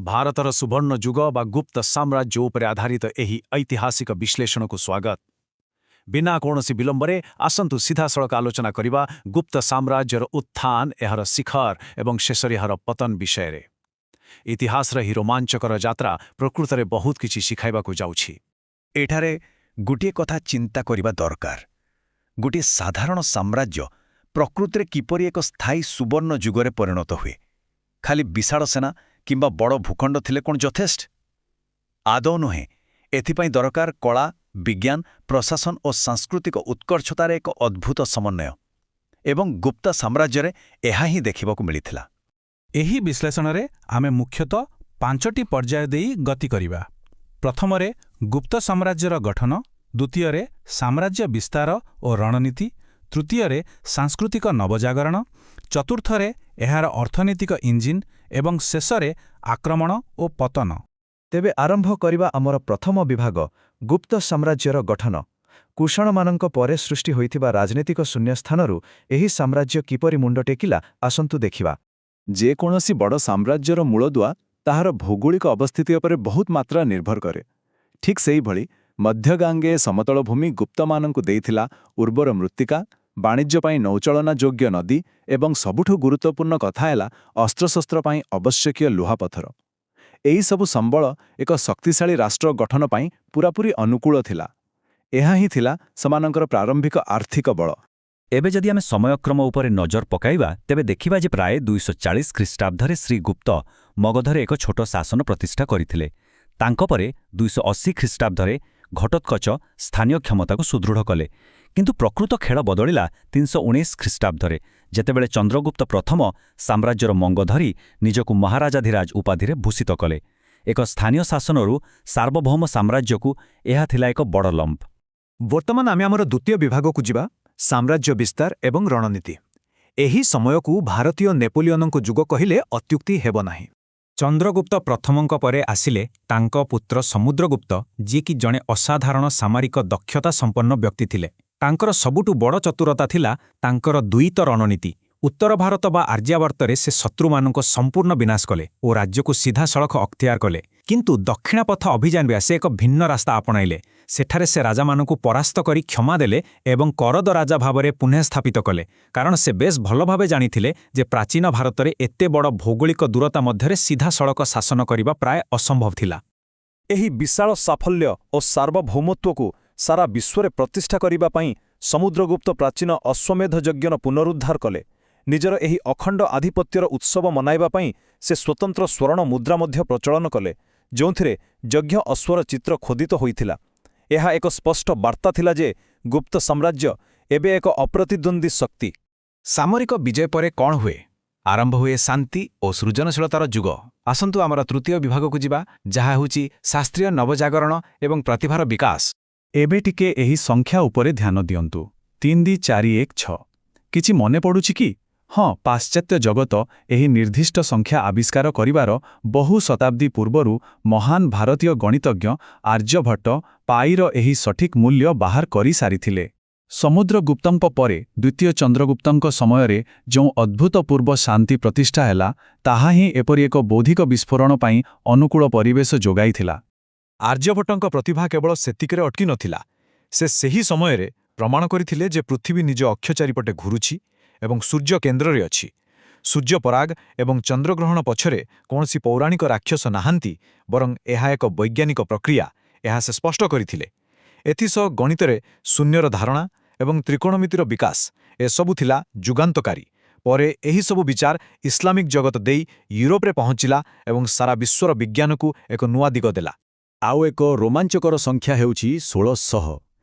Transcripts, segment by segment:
ଭାରତର ସୁବର୍ଣ୍ଣ ଯୁଗ ବା ଗୁପ୍ତ ସାମ୍ରାଜ୍ୟ ଉପରେ ଆଧାରିତ ଏହି ଐତିହାସିକ ବିଶ୍ଳେଷଣକୁ ସ୍ୱାଗତ। ବିନା କୌଣସି ବିଳମ୍ବରେ ଆସନ୍ତୁ ସିଧାସଳଖ ଆଲୋଚନା କରିବା ଗୁପ୍ତ ସାମ୍ରାଜ୍ୟର ଉତ୍ଥାନ, ଏହାର ଶିଖର ଏବଂ ଶେଷରେ ଏହାର ପତନ ବିଷୟରେ। ଇତିହାସର ଏହି ରୋମାଞ୍ଚକର ଯାତ୍ରା ପ୍ରକୃତରେ ବହୁତ କିଛି ଶିଖାଇବାକୁ ଯାଉଛି। ଏଠାରେ ଗୋଟିଏ କଥା ଚିନ୍ତା କରିବା ଦରକାର। ଗୋଟିଏ ସାଧାରଣ ସାମ୍ରାଜ୍ୟ ପ୍ରକୃତିରେ କିପରି ଏକ ସ୍ଥାୟୀ ସୁବର୍ଣ୍ଣ ଯୁଗରେ ପରିଣତ ହୁଏ? ଖାଲି ବିଶାଳ ସେନା କିମ୍ବା ବଡ଼ ଭୂଖଣ୍ଡ ଥିଲେ କ'ଣ ଯଥେଷ୍ଟ? ଆଦୌ ନୁହେଁ। ଏଥିପାଇଁ ଦରକାର କଳା, ବିଜ୍ଞାନ, ପ୍ରଶାସନ ଓ ସାଂସ୍କୃତିକ ଉତ୍କର୍ଷତାର ଏକ ଅଦ୍ଭୁତ ସମନ୍ୱୟ। ଏବଂ ଗୁପ୍ତ ସାମ୍ରାଜ୍ୟରେ ଏହା ହିଁ ଦେଖିବାକୁ ମିଳିଥିଲା। ଏହି ବିଶ୍ଳେଷଣରେ ଆମେ ମୁଖ୍ୟତଃ ପାଞ୍ଚଟି ପର୍ଯ୍ୟାୟ ଦେଇ ଗତି କରିବା। ପ୍ରଥମରେ ଗୁପ୍ତ ସାମ୍ରାଜ୍ୟର ଗଠନ, ଦ୍ୱିତୀୟରେ ସାମ୍ରାଜ୍ୟ ବିସ୍ତାର ଓ ରଣନୀତି, ତୃତୀୟରେ ସାଂସ୍କୃତିକ ନବଜାଗରଣ, ଚତୁର୍ଥରେ ଏହାର ଅର୍ଥନୈତିକ ଇଞ୍ଜିନ୍ ଏବଂ ଶେଷରେ ଆକ୍ରମଣ ଓ ପତନ। ତେବେ ଆରମ୍ଭ କରିବା ଆମର ପ୍ରଥମ ବିଭାଗ, ଗୁପ୍ତ ସାମ୍ରାଜ୍ୟର ଗଠନ। କୁଷାଣମାନଙ୍କ ପରେ ସୃଷ୍ଟି ହୋଇଥିବା ରାଜନୈତିକ ଶୂନ୍ୟସ୍ଥାନରୁ ଏହି ସାମ୍ରାଜ୍ୟ କିପରି ମୁଣ୍ଡ ଟେକିଲା, ଆସନ୍ତୁ ଦେଖିବା। ଯେକୌଣସି ବଡ଼ ସାମ୍ରାଜ୍ୟର ମୂଳଦୁଆ ତାହାର ଭୌଗୋଳିକ ଅବସ୍ଥିତି ଉପରେ ବହୁତ ମାତ୍ରା ନିର୍ଭର କରେ। ଠିକ୍ ସେହିଭଳି ମଧ୍ୟଗାଙ୍ଗେୟ ସମତଳ ଭୂମି ଗୁପ୍ତମାନଙ୍କୁ ଦେଇଥିଲା ଉର୍ବର ମୃତ୍ତିକା, ବାଣିଜ୍ୟ ପାଇଁ ନୌଚାଳନା ଯୋଗ୍ୟ ନଦୀ ଏବଂ ସବୁଠୁ ଗୁରୁତ୍ୱପୂର୍ଣ୍ଣ କଥା ହେଲା ଅସ୍ତ୍ରଶସ୍ତ୍ର ପାଇଁ ଆବଶ୍ୟକୀୟ ଲୁହାପଥର। ଏହିସବୁ ସମ୍ବଳ ଏକ ଶକ୍ତିଶାଳୀ ରାଷ୍ଟ୍ର ଗଠନ ପାଇଁ ପୂରାପୂରି ଅନୁକୂଳ ଥିଲା। ଏହା ହିଁ ଥିଲା ସେମାନଙ୍କର ପ୍ରାରମ୍ଭିକ ଆର୍ଥିକ ବଳ। ଏବେ ଯଦି ଆମେ ସମୟକ୍ରମ ଉପରେ ନଜର ପକାଇବା, ତେବେ ଦେଖିବା ଯେ ପ୍ରାୟ 240 ଖ୍ରୀଷ୍ଟାବ୍ଦରେ ଶ୍ରୀଗୁପ୍ତ ମଗଧରେ ଏକ ଛୋଟ ଶାସନ ପ୍ରତିଷ୍ଠା କରିଥିଲେ। ତାଙ୍କ ପରେ 280 ଖ୍ରୀଷ୍ଟାବ୍ଦରେ ଘଟୋତ୍କଚ ସ୍ଥାନୀୟ କ୍ଷମତାକୁ ସୁଦୃଢ଼ କଲେ। କିନ୍ତୁ ପ୍ରକୃତ ଖେଳ ବଦଳିଲା 319 ଖ୍ରୀଷ୍ଟାବ୍ଦରେ, ଯେତେବେଳେ ଚନ୍ଦ୍ରଗୁପ୍ତ ପ୍ରଥମ ସାମ୍ରାଜ୍ୟର ମଙ୍ଗ ଧରି ନିଜକୁ ମହାରାଜାଧିରାଜ ଉପାଧିରେ ଭୂଷିତ କଲେ। ଏକ ସ୍ଥାନୀୟ ଶାସନରୁ ସାର୍ବଭୌମ ସାମ୍ରାଜ୍ୟକୁ ଏହା ଥିଲା ଏକ ବଡ଼ ଲମ୍ପ। ବର୍ତ୍ତମାନ ଆମେ ଆମର ଦ୍ୱିତୀୟ ବିଭାଗକୁ ଯିବା, ସାମ୍ରାଜ୍ୟ ବିସ୍ତାର ଏବଂ ରଣନୀତି। ଏହି ସମୟକୁ ଭାରତୀୟ ନେପୋଲିୟନଙ୍କ ଯୁଗ କହିଲେ ଅତ୍ୟୁକ୍ତି ହେବ ନାହିଁ। ଚନ୍ଦ୍ରଗୁପ୍ତ ପ୍ରଥମଙ୍କ ପରେ ଆସିଲେ ତାଙ୍କ ପୁତ୍ର ସମୁଦ୍ରଗୁପ୍ତ, ଯିଏକି ଜଣେ ଅସାଧାରଣ ସାମରିକ ଦକ୍ଷତା ସମ୍ପନ୍ନ ବ୍ୟକ୍ତି ଥିଲେ। ତାଙ୍କର ସବୁଠୁ ବଡ଼ ଚତୁରତା ଥିଲା ତାଙ୍କର ଦ୍ୱୈତ ରଣନୀତି। ଉତ୍ତର ଭାରତ ବା ଆର୍ଯ୍ୟାବର୍ତ୍ତରେ ସେ ଶତ୍ରୁମାନଙ୍କ ସମ୍ପୂର୍ଣ୍ଣ ବିନାଶ କଲେ ଓ ରାଜ୍ୟକୁ ସିଧାସଳଖ ଅକ୍ତିଆର କଲେ। କିନ୍ତୁ ଦକ୍ଷିଣାପଥ ଅଭିଯାନରେ ସେ ଏକ ଭିନ୍ନ ରାସ୍ତା ଆପଣାଇଲେ। ସେଠାରେ ସେ ରାଜାମାନଙ୍କୁ ପରାସ୍ତ କରି କ୍ଷମା ଦେଲେ ଏବଂ କରଦ ରାଜା ଭାବରେ ପୁନଃସ୍ଥାପିତ କଲେ, କାରଣ ସେ ବେଶ୍ ଭଲ ଭାବେ ଜାଣିଥିଲେ ଯେ ପ୍ରାଚୀନ ଭାରତରେ ଏତେ ବଡ଼ ଭୌଗୋଳିକ ଦୂରତା ମଧ୍ୟରେ ସିଧାସଳଖ ଶାସନ କରିବା ପ୍ରାୟ ଅସମ୍ଭବ ଥିଲା। ଏହି ବିଶାଳ ସାଫଲ୍ୟ ଓ ସାର୍ବଭୌମତ୍ୱକୁ ସାରା ବିଶ୍ୱରେ ପ୍ରତିଷ୍ଠା କରିବା ପାଇଁ ସମୁଦ୍ରଗୁପ୍ତ ପ୍ରାଚୀନ ଅଶ୍ୱମେଧ ଯଜ୍ଞର ପୁନରୁଦ୍ଧାର କଲେ। ନିଜର ଏହି ଅଖଣ୍ଡ ଆଧିପତ୍ୟର ଉତ୍ସବ ମନାଇବା ପାଇଁ ସେ ସ୍ୱତନ୍ତ୍ର ସ୍ୱର୍ଣ୍ଣ ମୁଦ୍ରା ମଧ୍ୟ ପ୍ରଚଳନ କଲେ, ଯେଉଁଥିରେ ଯଜ୍ଞ ଅଶ୍ୱର ଚିତ୍ର ଖୋଦିତ ହୋଇଥିଲା। ଏହା ଏକ ସ୍ପଷ୍ଟ ବାର୍ତ୍ତା ଥିଲା ଯେ ଗୁପ୍ତ ସାମ୍ରାଜ୍ୟ ଏବେ ଏକ ଅପ୍ରତିଦ୍ୱନ୍ଦ୍ୱୀ ଶକ୍ତି। ସାମରିକ ବିଜୟ ପରେ କ'ଣ ହୁଏ? ଆରମ୍ଭ ହୁଏ ଶାନ୍ତି ଓ ସୃଜନଶୀଳତାର ଯୁଗ। ଆସନ୍ତୁ ଆମର ତୃତୀୟ ବିଭାଗକୁ ଯିବା, ଯାହା ହେଉଛି ଶାସ୍ତ୍ରୀୟ ନବଜାଗରଣ ଏବଂ ପ୍ରତିଭାର ବିକାଶ। ଏବେ ଟିକେ ଏହି ସଂଖ୍ୟା ଉପରେ ଧ୍ୟାନ ଦିଅନ୍ତୁ, 3, 2, 4, 1, 6। କିଛି ମନେ ପଡ଼ୁଛି କି? ହଁ, ପାଶ୍ଚାତ୍ୟ ଜଗତ ଏହି ନିର୍ଦ୍ଦିଷ୍ଟ ସଂଖ୍ୟା ଆବିଷ୍କାର କରିବାର ବହୁ ଶତାବ୍ଦୀ ପୂର୍ବରୁ ମହାନ ଭାରତୀୟ ଗଣିତଜ୍ଞ ଆର୍ଯ୍ୟଭଟ୍ଟ ପାଇର ଏହି ସଠିକ୍ ମୂଲ୍ୟ ବାହାର କରିସାରିଥିଲେ। ସମୁଦ୍ରଗୁପ୍ତଙ୍କ ପରେ ଦ୍ୱିତୀୟ ଚନ୍ଦ୍ରଗୁପ୍ତଙ୍କ ସମୟରେ ଯେଉଁ ଅଦ୍ଭୁତପୂର୍ବ ଶାନ୍ତି ପ୍ରତିଷ୍ଠା ହେଲା, ତାହା ହିଁ ଏପରି ଏକ ବୌଦ୍ଧିକ ବିସ୍ଫୋରଣ ପାଇଁ ଅନୁକୂଳ ପରିବେଶ ଯୋଗାଇଥିଲା। ଆର୍ଯ୍ୟଭଟ୍ଟଙ୍କ ପ୍ରତିଭା କେବଳ ସେତିକିରେ ଅଟକି ନଥିଲା। ସେ ସେହି ସମୟରେ ପ୍ରମାଣ କରିଥିଲେ ଯେ ପୃଥିବୀ ନିଜ ଅକ୍ଷ ଚାରିପଟେ ଘୁରୁଛି ଏବଂ ସୂର୍ଯ୍ୟ କେନ୍ଦ୍ରରେ ଅଛି। ସୂର୍ଯ୍ୟପରାଗ ଏବଂ ଚନ୍ଦ୍ରଗ୍ରହଣ ପଛରେ କୌଣସି ପୌରାଣିକ ରାକ୍ଷସ ନାହାନ୍ତି, ବରଂ ଏହା ଏକ ବୈଜ୍ଞାନିକ ପ୍ରକ୍ରିୟା, ଏହା ସେ ସ୍ପଷ୍ଟ କରିଥିଲେ। ଏଥିସହ ଗଣିତରେ ଶୂନ୍ୟର ଧାରଣା ଏବଂ ତ୍ରିକୋଣମିତିର ବିକାଶ, ଏସବୁ ଥିଲା ଯୁଗାନ୍ତକାରୀ। ପରେ ଏହିସବୁ ବିଚାର ଇସଲାମିକ ଜଗତ ଦେଇ ୟୁରୋପରେ ପହଞ୍ଚିଲା ଏବଂ ସାରା ବିଶ୍ୱର ବିଜ୍ଞାନକୁ ଏକ ନୂଆ ଦିଗ ଦେଲା। ଆଉ ଏକ ରୋମାଞ୍ଚକର ସଂଖ୍ୟା ହେଉଛି 1600।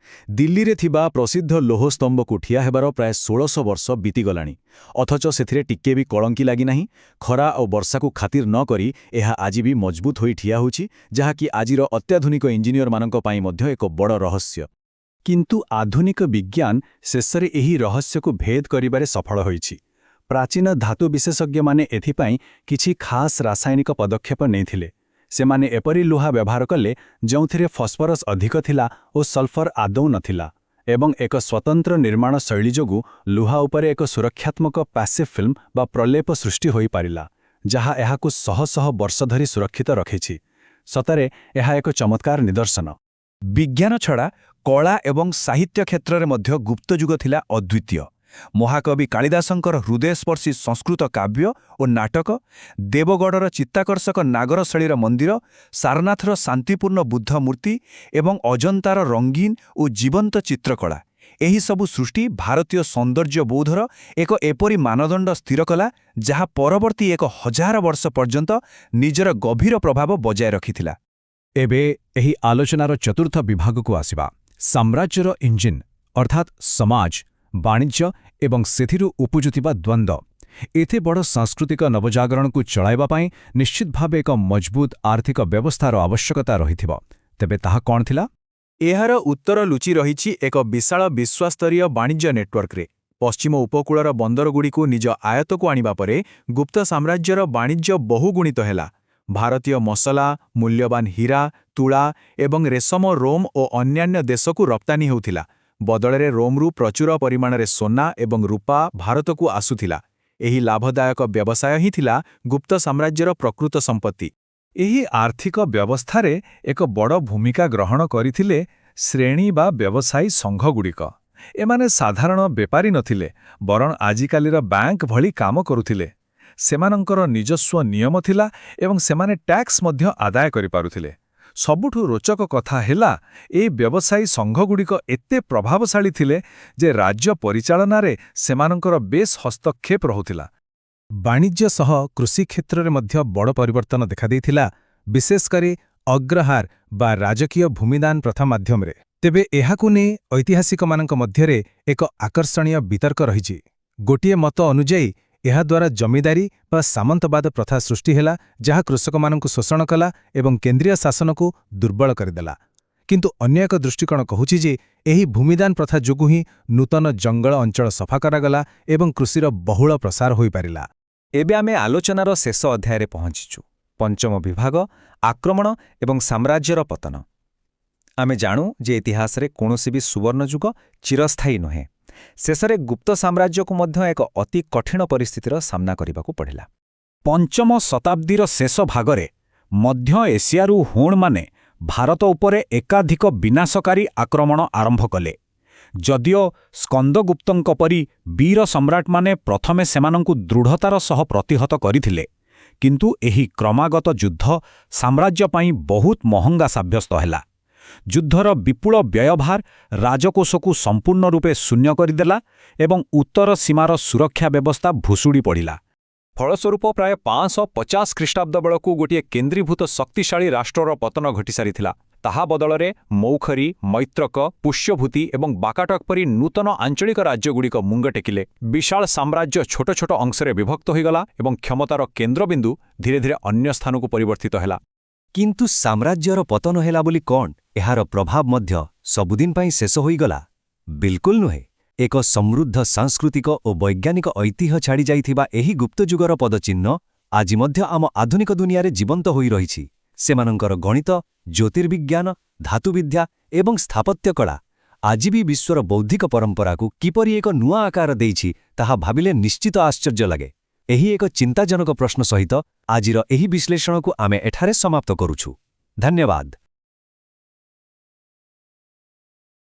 ଦିଲ୍ଲୀରେ ଥିବା ପ୍ରସିଦ୍ଧ ଲୌହସ୍ତମ୍ଭକୁ ଠିଆ ହେବାର ପ୍ରାୟ 1600 ବର୍ଷ ବିତିଗଲାଣି, ଅଥଚ ସେଥିରେ ଟିକେ ବି କଳଙ୍କି ଲାଗିନାହିଁ। ଖରା ଆଉ ବର୍ଷାକୁ ଖାତିର ନ କରି ଏହା ଆଜି ବି ମଜବୁତ ହୋଇ ଠିଆ ହେଉଛି, ଯାହାକି ଆଜିର ଅତ୍ୟାଧୁନିକ ଇଞ୍ଜିନିୟରମାନଙ୍କ ପାଇଁ ମଧ୍ୟ ଏକ ବଡ଼ ରହସ୍ୟ। କିନ୍ତୁ ଆଧୁନିକ ବିଜ୍ଞାନ ଶେଷରେ ଏହି ରହସ୍ୟକୁ ଭେଦ କରିବାରେ ସଫଳ ହୋଇଛି। ପ୍ରାଚୀନ ଧାତୁ ବିଶେଷଜ୍ଞମାନେ ଏଥିପାଇଁ କିଛି ଖାସ୍ ରାସାୟନିକ ପଦକ୍ଷେପ ନେଇଥିଲେ। ସେମାନେ ଏପରି ଲୁହା ବ୍ୟବହାର କଲେ ଯେଉଁଥିରେ ଫସ୍ଫରସ୍ ଅଧିକ ଥିଲା ଓ ସଲଫର ଆଦୌ ନଥିଲା, ଏବଂ ଏକ ସ୍ୱତନ୍ତ୍ର ନିର୍ମାଣ ଶୈଳୀ ଯୋଗୁଁ ଲୁହା ଉପରେ ଏକ ସୁରକ୍ଷାତ୍ମକ ପ୍ୟାସିଭ୍ ଫିଲ୍ମ ବା ପ୍ରଲେପ ସୃଷ୍ଟି ହୋଇପାରିଲା, ଯାହା ଏହାକୁ ଶହ ଶହ ବର୍ଷ ଧରି ସୁରକ୍ଷିତ ରଖିଛି। ସତରେ ଏହା ଏକ ଚମତ୍କାର ନିଦର୍ଶନ। ବିଜ୍ଞାନ ଛଡ଼ା କଳା ଏବଂ ସାହିତ୍ୟ କ୍ଷେତ୍ରରେ ମଧ୍ୟ ଗୁପ୍ତଯୁଗ ଥିଲା ଅଦ୍ୱିତୀୟ। ମହାକବି କାଳିଦାସଙ୍କର ହୃଦୟସ୍ପର୍ଶୀ ସଂସ୍କୃତ କାବ୍ୟ ଓ ନାଟକ, ଦେବଗଡ଼ର ଚିତ୍ତାକର୍ଷକ ନାଗର ଶୈଳୀର ମନ୍ଦିର, ସାରନାଥର ଶାନ୍ତିପୂର୍ଣ୍ଣ ବୁଦ୍ଧ ମୂର୍ତ୍ତି ଏବଂ ଅଜନ୍ତାର ରଙ୍ଗୀନ ଓ ଜୀବନ୍ତ ଚିତ୍ରକଳା, ଏହିସବୁ ସୃଷ୍ଟି ଭାରତୀୟ ସୌନ୍ଦର୍ଯ୍ୟବୋଧର ଏକ ଏପରି ମାନଦଣ୍ଡ ସ୍ଥିର କଲା, ଯାହା ପରବର୍ତ୍ତୀ 1000 ବର୍ଷ ପର୍ଯ୍ୟନ୍ତ ନିଜର ଗଭୀର ପ୍ରଭାବ ବଜାୟ ରଖିଥିଲା। ଏବେ ଏହି ଆଲୋଚନାର ଚତୁର୍ଥ ବିଭାଗକୁ ଆସିବା, ସାମ୍ରାଜ୍ୟର ଇଞ୍ଜିନ୍, ଅର୍ଥାତ୍ ସମାଜ, ବାଣିଜ୍ୟ ଏବଂ ସେଥିରୁ ଉପୁଜୁଥିବା ଦ୍ୱନ୍ଦ୍ୱ। ଏତେ ବଡ଼ ସାଂସ୍କୃତିକ ନବଜାଗରଣକୁ ଚଳାଇବା ପାଇଁ ନିଶ୍ଚିତ ଭାବେ ଏକ ମଜବୁତ ଆର୍ଥିକ ବ୍ୟବସ୍ଥାର ଆବଶ୍ୟକତା ରହିଥିବ। ତେବେ ତାହା କ'ଣ ଥିଲା? ଏହାର ଉତ୍ତର ଲୁଚି ରହିଛି ଏକ ବିଶାଳ ବିଶ୍ୱସ୍ତରୀୟ ବାଣିଜ୍ୟ ନେଟୱାର୍କରେ। ପଶ୍ଚିମ ଉପକୂଳର ବନ୍ଦରଗୁଡ଼ିକୁ ନିଜ ଆୟତ୍ତକୁ ଆଣିବା ପରେ ଗୁପ୍ତ ସାମ୍ରାଜ୍ୟର ବାଣିଜ୍ୟ ବହୁଗୁଣିତ ହେଲା। ଭାରତୀୟ ମସଲା, ମୂଲ୍ୟବାନ ହୀରା, ତୁଳା ଏବଂ ରେଶମ ରୋମ୍ ଓ ଅନ୍ୟାନ୍ୟ ଦେଶକୁ ରପ୍ତାନି ହେଉଥିଲା। ବଦଳରେ ରୋମ୍ରୁ ପ୍ରଚୁର ପରିମାଣରେ ସୋନା ଏବଂ ରୂପା ଭାରତକୁ ଆସୁଥିଲା। ଏହି ଲାଭଦାୟକ ବ୍ୟବସାୟ ହିଁ ଥିଲା ଗୁପ୍ତ ସାମ୍ରାଜ୍ୟର ପ୍ରକୃତ ସମ୍ପତ୍ତି। ଏହି ଆର୍ଥିକ ବ୍ୟବସ୍ଥାରେ ଏକ ବଡ଼ ଭୂମିକା ଗ୍ରହଣ କରିଥିଲେ ଶ୍ରେଣୀ ବା ବ୍ୟବସାୟୀ ସଂଘଗୁଡ଼ିକ। ଏମାନେ ସାଧାରଣ ବେପାରୀ ନଥିଲେ, ବରଂ ଆଜିକାଲିର ବ୍ୟାଙ୍କ ଭଳି କାମ କରୁଥିଲେ। ସେମାନଙ୍କର ନିଜସ୍ୱ ନିୟମ ଥିଲା ଏବଂ ସେମାନେ ଟ୍ୟାକ୍ସ ମଧ୍ୟ ଆଦାୟ କରିପାରୁଥିଲେ। ସବୁଠୁ ରୋଚକ କଥା ହେଲା, ଏହି ବ୍ୟବସାୟୀ ସଂଘଗୁଡ଼ିକ ଏତେ ପ୍ରଭାବଶାଳୀ ଥିଲେ ଯେ ରାଜ୍ୟ ପରିଚାଳନାରେ ସେମାନଙ୍କର ବେଶ୍ ହସ୍ତକ୍ଷେପ ରହୁଥିଲା। ବାଣିଜ୍ୟ ସହ କୃଷି କ୍ଷେତ୍ରରେ ମଧ୍ୟ ବଡ଼ ପରିବର୍ତ୍ତନ ଦେଖାଦେଇଥିଲା, ବିଶେଷ କରି ଅଗ୍ରହାର ବା ରାଜକୀୟ ଭୂମିଦାନ ପ୍ରଥା ମାଧ୍ୟମରେ। ତେବେ ଏହାକୁ ନେଇ ଐତିହାସିକମାନଙ୍କ ମଧ୍ୟରେ ଏକ ଆକର୍ଷଣୀୟ ବିତର୍କ ରହିଛି। ଗୋଟିଏ ମତ ଅନୁଯାୟୀ ଏହାଦ୍ୱାରା ଜମିଦାରୀ ବା ସାମନ୍ତବାଦ ପ୍ରଥା ସୃଷ୍ଟି ହେଲା, ଯାହା କୃଷକମାନଙ୍କୁ ଶୋଷଣ କଲା ଏବଂ କେନ୍ଦ୍ରୀୟ ଶାସନକୁ ଦୁର୍ବଳ କରିଦେଲା। କିନ୍ତୁ ଅନ୍ୟ ଏକ ଦୃଷ୍ଟିକୋଣ କହୁଛି ଯେ ଏହି ଭୂମିଦାନ ପ୍ରଥା ଯୋଗୁଁ ହିଁ ନୂତନ ଜଙ୍ଗଳ ଅଞ୍ଚଳ ସଫା କରାଗଲା ଏବଂ କୃଷିର ବହୁଳ ପ୍ରସାର ହୋଇପାରିଲା। ଏବେ ଆମେ ଆଲୋଚନାର ଶେଷ ଅଧ୍ୟାୟରେ ପହଞ୍ଚିଛୁ, ପଞ୍ଚମ ବିଭାଗ, ଆକ୍ରମଣ ଏବଂ ସାମ୍ରାଜ୍ୟର ପତନ। ଆମେ ଜାଣୁ ଯେ ଇତିହାସରେ କୌଣସି ବି ସୁବର୍ଣ୍ଣ ଯୁଗ ଚିରସ୍ଥାୟୀ ନୁହେଁ। ଶେଷରେ ଗୁପ୍ତ ସାମ୍ରାଜ୍ୟକୁ ମଧ୍ୟ ଏକ ଅତି କଠିନ ପରିସ୍ଥିତିର ସାମ୍ନା କରିବାକୁ ପଡ଼ିଲା। ପଞ୍ଚମ ଶତାବ୍ଦୀର ଶେଷ ଭାଗରେ ମଧ୍ୟ ଏସିଆରୁ ହୁଣମାନେ ଭାରତ ଉପରେ ଏକାଧିକ ବିନାଶକାରୀ ଆକ୍ରମଣ ଆରମ୍ଭ କଲେ। ଯଦିଓ ସ୍କନ୍ଦଗୁପ୍ତଙ୍କ ପରି ବୀର ସମ୍ରାଟମାନେ ପ୍ରଥମେ ସେମାନଙ୍କୁ ଦୃଢ଼ତାର ସହ ପ୍ରତିହତ କରିଥିଲେ, କିନ୍ତୁ ଏହି କ୍ରମାଗତ ଯୁଦ୍ଧ ସାମ୍ରାଜ୍ୟ ପାଇଁ ବହୁତ ମହଙ୍ଗା ସାବ୍ୟସ୍ତ ହେଲା। ଯୁଦ୍ଧର ବିପୁଳ ବ୍ୟୟଭାର ରାଜକୋଷକୁ ସମ୍ପୂର୍ଣ୍ଣ ରୂପେ ଶୂନ୍ୟ କରିଦେଲା ଏବଂ ଉତ୍ତର ସୀମାର ସୁରକ୍ଷା ବ୍ୟବସ୍ଥା ଭୁଶୁଡ଼ି ପଡ଼ିଲା। ଫଳସ୍ୱରୂପ ପ୍ରାୟ 550 ଖ୍ରୀଷ୍ଟାବ୍ଦ ବେଳକୁ ଗୋଟିଏ କେନ୍ଦ୍ରୀଭୂତ ଶକ୍ତିଶାଳୀ ରାଷ୍ଟ୍ରର ପତନ ଘଟିସାରିଥିଲା। ତାହା ବଦଳରେ ମୌଖରୀ, ମୈତ୍ରକ, ପୁଷ୍ୟଭୂତି ଏବଂ ବାକାଟକ ପରି ନୂତନ ଆଞ୍ଚଳିକ ରାଜ୍ୟଗୁଡ଼ିକ ମୁଣ୍ଡ ଟେକିଲେ। ବିଶାଳ ସାମ୍ରାଜ୍ୟ ଛୋଟ ଛୋଟ ଅଂଶରେ ବିଭକ୍ତ ହୋଇଗଲା ଏବଂ କ୍ଷମତାର କେନ୍ଦ୍ରବିନ୍ଦୁ ଧୀରେ ଧୀରେ ଅନ୍ୟ ସ୍ଥାନକୁ ପରିବର୍ତ୍ତିତ ହେଲା। କିନ୍ତୁ ସାମ୍ରାଜ୍ୟର ପତନ ହେଲା ବୋଲି କ'ଣ ଏହାର ପ୍ରଭାବ ମଧ୍ୟ ସବୁଦିନ ପାଇଁ ଶେଷ ହୋଇଗଲା? ବିଲକୁଲ ନୁହେଁ। ଏକ ସମୃଦ୍ଧ ସାଂସ୍କୃତିକ ଓ ବୈଜ୍ଞାନିକ ଐତିହ୍ୟ ଛାଡ଼ିଯାଇଥିବା ଏହି ଗୁପ୍ତଯୁଗର ପଦଚିହ୍ନ ଆଜି ମଧ୍ୟ ଆମ ଆଧୁନିକ ଦୁନିଆରେ ଜୀବନ୍ତ ହୋଇ ରହିଛି। ସେମାନଙ୍କର ଗଣିତ, ଜ୍ୟୋତିର୍ବିଜ୍ଞାନ, ଧାତୁବିଦ୍ୟା ଏବଂ ସ୍ଥାପତ୍ୟକଳା ଆଜି ବି ବିଶ୍ୱର ବୌଦ୍ଧିକ ପରମ୍ପରାକୁ କିପରି ଏକ ନୂଆ ଆକାର ଦେଇଛି, ତାହା ଭାବିଲେ ନିଶ୍ଚିତ ଆଶ୍ଚର୍ଯ୍ୟ ଲାଗେ। ଏହି ଏକ ଚିନ୍ତାଜନକ ପ୍ରଶ୍ନ ସହିତ ଆଜିର ଏହି ବିଶ୍ଳେଷଣକୁ ଆମେ ଏଠାରେ ସମାପ୍ତ କରୁଛୁ। ଧନ୍ୟବାଦ।